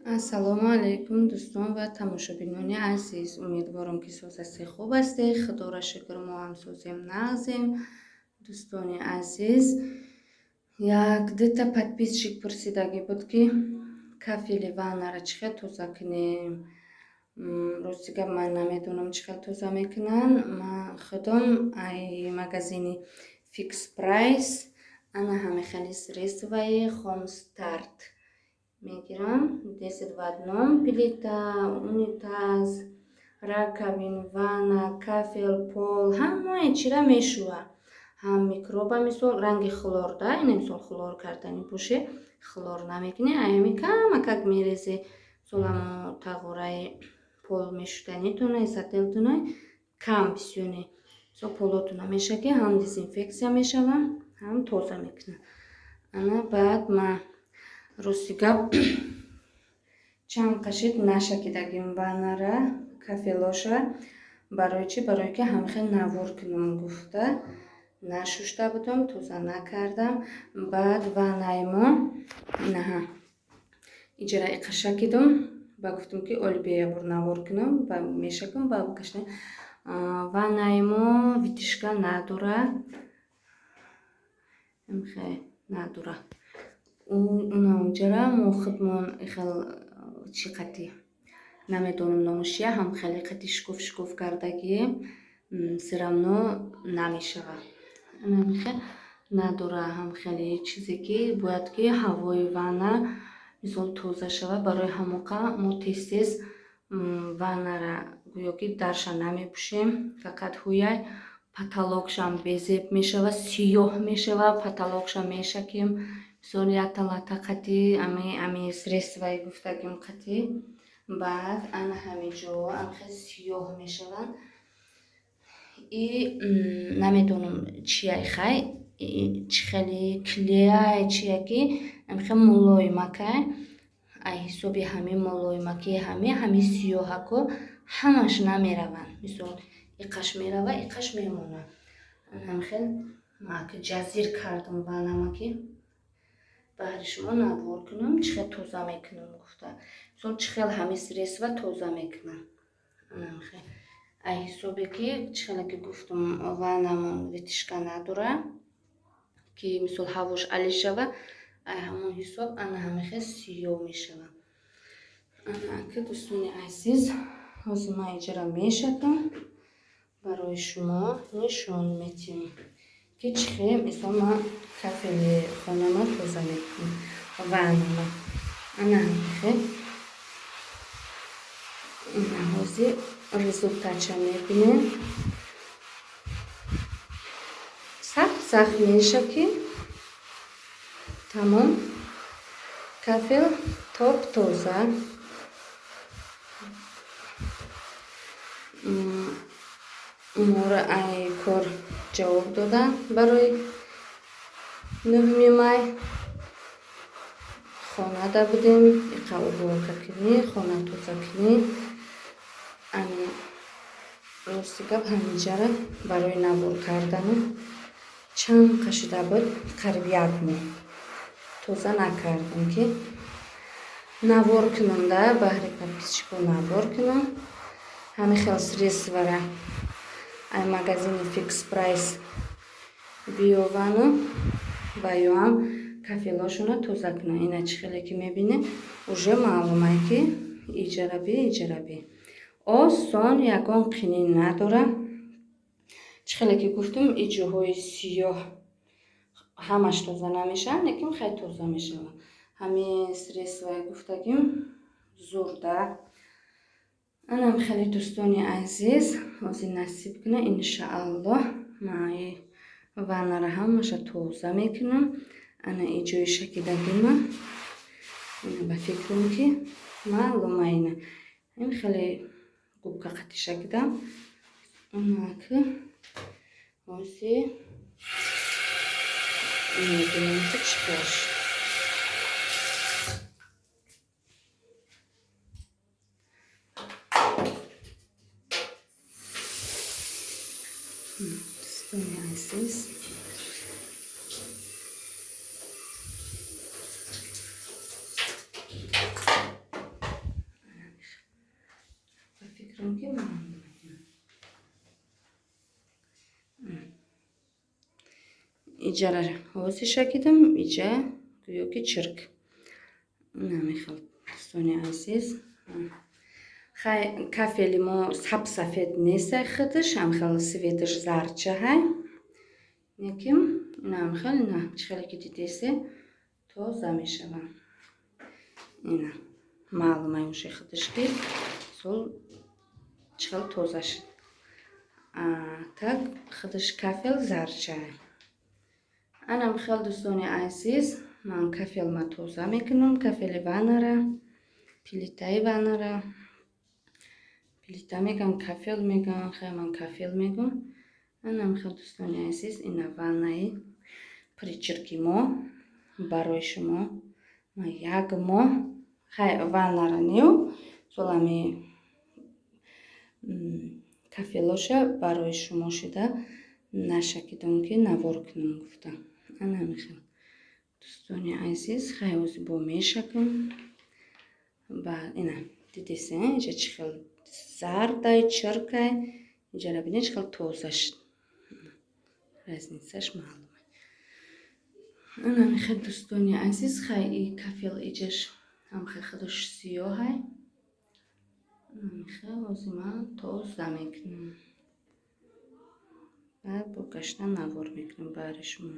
Ассалому алайкум, дӯстон ва тамошобинони азиз. Умедворам, ки соз ҳастед, хуб ҳастед. Худоро шукр, мо ҳам созем, нағзем. Дӯстони азиз, як дута подписчик пурсидагӣ буд, ки кафели ваннара чӣ хел тоза кунем. Рости гап, ман намедонам, чӣ хел тоза мекунанд. Ман худам ай магазини Фикс Прайс ана ҳами хели средствои Хом Старт мегирам. 10 в одном: плита, унитаз, раковин, ванна, кафел, пол, ҳамаи чира мешӯва. Ҳам микроба, мисол, ранги хлор да, ина, мисол, хлор кардани боше, хлор намекунӣ, аями камакак мерезе, мисол, ҳамо тағораи пол мешуданитонай, сателтонай, кам бисёне, мисол, полотона мешаки, ҳам дезинфексия мешава, ҳам тоза мекунад. Ана баъд ман, рости гап, чанд қашид нашакидагим ваннара, кафелоша. Барои чӣ? Барое ки ҳамхел навор кунам гуфта нашушта будам, тоза накардам. Баъд ваннаи мо наҳа иҷара иқа шакидум, ба гуфтум, ки оли беябор навор кунам, ба мешакам, ба кашна. Ваннаи мо вытяжка надора, имхе надора. Унаунҷара мо худмон ихел чӣ қати, намедонам номушия, ҳам хеле қати шукуф шукуф кардагием, всё равно намешава. Намихе надора ҳам хеле чизе, ки бояд, ки ҳавои ванна, мисол, тоза шава. Барои ҳамоқа мо тез тез ваннара, гӯё ки дарша намепӯшем, фақат ҳуяй потолокшам безеб мешава, сиёҳ мешава. Потолокша мешакем, мисол, якта лата қати ами средствои гуфтагим қати. Баъд ана ҳами ҷо амхел сиёҳ мешаванд. И намедонам чияй, хай, чӣ хеле клеяй, чия, ки амхел мулоимакай. Ай ҳисоби ҳами мулоимакии ҳами сиёҳако ҳамаш намераванд. Мисол, иқаш мерава, иқаш мемонад. Амхел маки ҷазир кардам ваннамаки, баҳри шумо навор кунам, чӣ хел тоза мекунам гуфта, мисол, чӣ хел ҳами средства тоза мекунам. Анамхел ай ҳисобе, ки чӣ хеле ки гуфтум, ваннамон вытяжка надора, ки, мисол, ҳавош али шава, ай ҳамон ҳисоб ана ҳамихел сиёҳ мешава. Ана ака, дӯстони азиз, ҳозир ман иҷара мешакам, барои шумо нишон метиҳам, ки чӣ хел, мисол, ман кафели хонама тоза мекунам, ваннама. Ана ҳамихел ҳозир результатша мебинем. Сахт сахт мешаки, тамом, кафел топ тоза. Моро ай кор ҷавоб доданд. Барои 9-ми май хонада будем, иқа уборка кунӣ, хона тоза кунӣ. Ами рости гап, ҳамиҷара барои навор кардану чанд қашида буд, қариб як моҳ тоза накардам, ки навор кунам да, баҳри подписчико навор кунам. Ҳами хел средствора ай магазини Фикс Прайс биёвану ва ёам кафелошона тоза кунам. Ина чӣ хеле ки мебинед, уже маълумай, ки иҷараби иҷараби осон, ягон қинӣ надора. Чӣ хеле ки гуфтум, иҷоҳои сиёҳ ҳамаш тоза намешаванд, лекин хеле тоза мешаванд. Ҳамин средствои гуфтагим зурда. Анам хеле, дӯстони азиз, ҳозир насиб куна, иншааллоҳ, ман ваннара ҳамаша тоза мекунам. Ана иҷои шакидагима, ина, ба фикрам, ки маълума, ина ин хеле губка қати шакидам. Анаки ҳозир мебинем, ки чӣ хел шуд. Дӯстони азиз, Гуфтам, ки маълум. Иҷара ҳози шакидам, иҷа гӯё ки чирк. Намехел, дӯстони азиз. Хай, кафели мо саб-сафед нестай, худаш ҳамхел цветаш зардчаҳай. Лекин инамхел, ина чӣ хеле ки дидесе, тоза мешава. Ина маълумай уже худаш, ки сол чӣ хел тоза шуд. Так худаш кафел зардчаҳай. Анам хел, дӯстони азиз, ман кафелма тоза мекунам, кафели ваннара, плитаи ваннара. Плита мегам, кафел мегам, хай, ман кафел мегӯм. Анам хел, дӯстони азиз, ина ваннаи причирки мо барои шумо. Ман як моҳ, хай, ваннара неу, солами кафелоша барои шумо шуда нашакидам, ки навор кунам гуфтам. Анами хел, дӯстони азиз, хай, ҳозир бо мешакам. Ба ина дидесе, инҷа чӣ хел зардай, чиркай, инҷара бинед, чӣ хел тоза шуд. Разницаш маълума. Анами хел, дӯстони азиз, хай, и кафел иҷаш ҳамхел худаш сиёҳай. Анами хел, ҳозир ман тоза мекунам. Баъд бо гашта навор мекунам баҳри шумо.